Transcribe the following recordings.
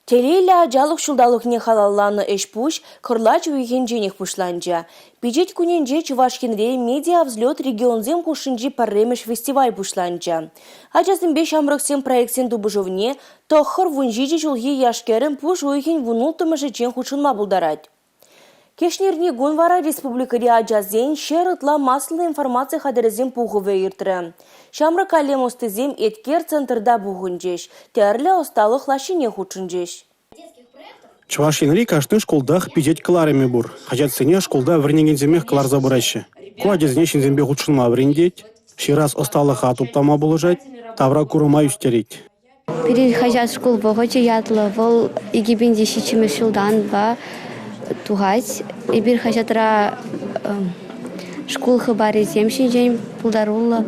Телейлӗ ачалӑх ҫулталӑкне халалланӑ ӗҫ-пуҫ кӑрлач уйӑхӗнченех пуҫланчӗ. Пичет кунӗнче Чӑваш Енре «Медиавзлет» регионсем хушшинчи пӗрремӗш фестиваль пуҫланчӗ. Ачасемпе ҫамрӑксен проектсен тупӑшӑвне 9-17 ҫулхи яш-кӗрӗм пуш уйӑхӗн 16-мӗшӗччен хутшӑнма пултарать. Кӗҫнерни кун вара республикӑри ачасен 100 ытла массӑллӑ информаци хатӗрӗсен пухӑвӗ иртрӗ. Ҫамрӑк калем ӑстисем «Эткер» центрта пухӑнчӗҫ, тӗрлӗ ӑсталӑх лаҫҫине хутшӑнчӗҫ. Чӑваш Енри кашни шкултах пичет кӑларӑмӗ пур. Хаҫатсене шкулта вӗренекенсемех кӑларса пыраҫҫӗ. Ку ачасене ҫынсемпе хутшӑнма вӗрентет, ҫырас ӑсталӑха туптама пулӑшать, тавра курӑма ӳстерет. Пирӗн хаҫат «Шкул вӑхӑчӗ» ятлӑ. Вӑл 2007 ҫултанпа тухать. Эпир хаҫатра шкул хыпарӗсем ҫинчен, пултаруллӑ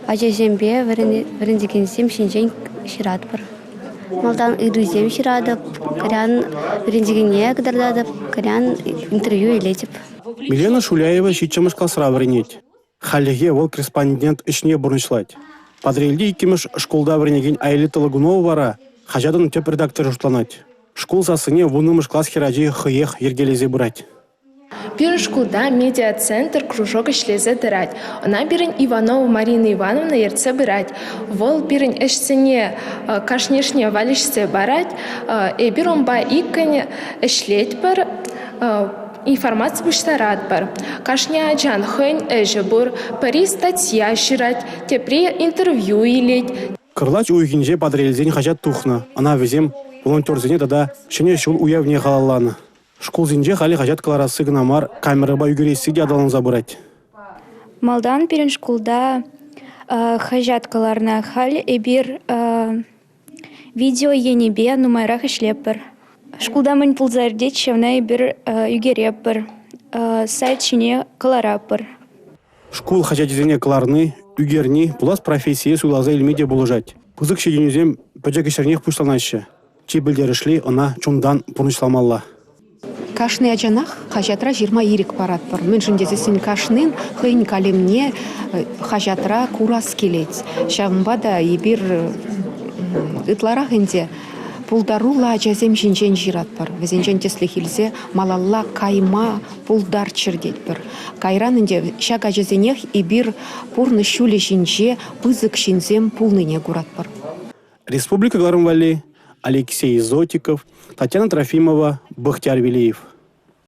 ачасемпе вӗрентекенсем ҫинчен ҫыратпӑр. Малтан ыйтусем ҫыратӑп, кайран вӗрентекене кӑтартатӑп, кайран интервью илетӗп. Милена Шуляева 7-мӗш класра вӗренет. Хальлӗхе вӑл корреспондент ӗҫне пурнӑҫлать. Патӑрьелти иккӗмӗш шкулта вӗренекен Аэлита Лагунова вара хаҫатӑн тӗп редакторӗ шутланать. Шкул сассине 10-мӗш класс хӗрачи хӑех йӗркелесе пырать. Пирӗн шкулта «Медиацентр» кружок ӗҫлесе тӑрать. Ӑна пирӗн Иванова Марина Ивановна ертсе пырать. Вӑл пирӗн ӗҫсене кашнийӗшне валеҫсе парать. Эпир унпа иккӗн ӗҫлетпӗр, информаци пуҫтаратпӑр. Кашни ачан хӑйӗн ӗҫӗ пур. Пӗри статья ҫырать, тепри интервью илет. Кӑрлач уйӑхӗнче Патӑрьелсен хаҫат тухнӑ. Ӑна вӗсем волонтерсене тата Ҫӗнӗ ҫул уявне халалланӑ. Шкулсенче халӗ хаҫат кӑларасси кӑна мар, камерӑпа ӳкересси те аталанса пырать. Малтан пирӗн шкулта хаҫат кӑларнӑ. Халь эпир видео енӗпе нумайрах ӗҫлетпӗр. Шкулта мӗн пулса иртет, ҫавна эпир ӳкеретпӗр, сайт ҫине кӑларатпӑр. Шкул хаҫачӗсене кӑларни, ӳкерни пулас профессие суйласа илме те пулӑшать. Пысӑк ҫитӗнӳсем пӗчӗк ӗҫренех пуҫланаҫҫӗ. Чи пӗлтерӗшли – ӑна чунтан пурнӑҫламалла. Кашни ачанах хаҫатра ҫырма ирӗк паратпӑр. Мӗншӗн тесессӗн кашнин хӑйӗн калемне хаҫатра курас килет. Ҫавӑнпа та эпир ытларах ӗнтӗ пултаруллӑ ачасем ҫинчен ҫыратпӑр. Вӗсенчен тӗслӗх илсе малалла кайма пултарччӑр тетпӗр. Кайран ӗнтӗ ҫак ачасенех эпир пурнӑҫ ҫулӗ ҫинче пысӑк ҫынсем пулнине куратпӑр. Республика кӑларӑм валли Алексей Зотиков, Татьяна Трофимова, Бахтияр Велиев.